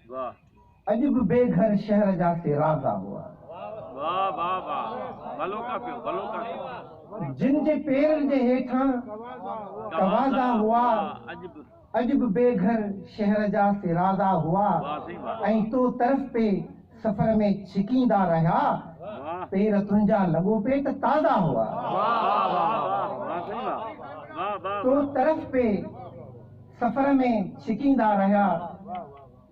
اڄ به بي گهر شهر جا سي رازا هئا. جن جي پيرن جي هيٺان ڪوازا هئا. اڄ به بي گهر شهر جا سي رازا هئا. ۽ تو طرف پي سفر ۾ ڇڪيندا رهيا. پير تنهنجا لڳو پي ته تازا هئا. تو طرف پي سفر ۾ ڇڪيندا رهيا.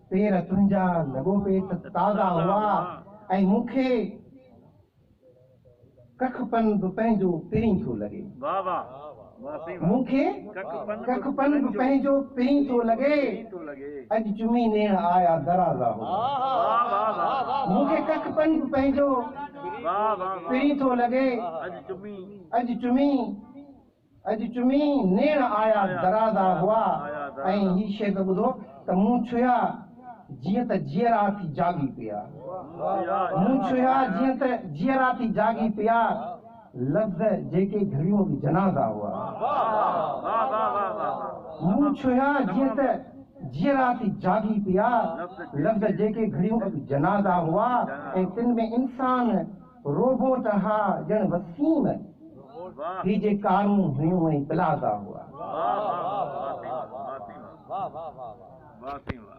پير تنهنجا لڳو پئي ته تازا هئا ۽ مون کي ڪک پن به پنهنجو پرين ٿو لڳي. مون کي ڪک پن به پنهنجو پرين ٿو لڳي. اڄ چمي نيڻ آيا درازا هئا. مون کي ڪک پن به پنهنجو پرين ٿو لڳي. اڄ چمي. اڄ چمي نيڻ آيا درازا هئا ۽ هي شعر ٻڌو ته مون ڇهيا جيئن ته جيئرا ٿي جاڳي پيا. مون ڇهيا جيئن ته جيئرا ٿي جاڳي پيا لفظ جيڪي گهڙيون اڳ جنازا هئا. مون ڇهيا جيئن ته جيئرا ٿي جاڳي پيا لفظ جيڪي گهڙيون اڳ جنازا هئا ۽ تن ۾ انسان روبوٽ ها ڄڻ وسيم هي جي ڪارون هيون ۽ پلازا هئا. واھ.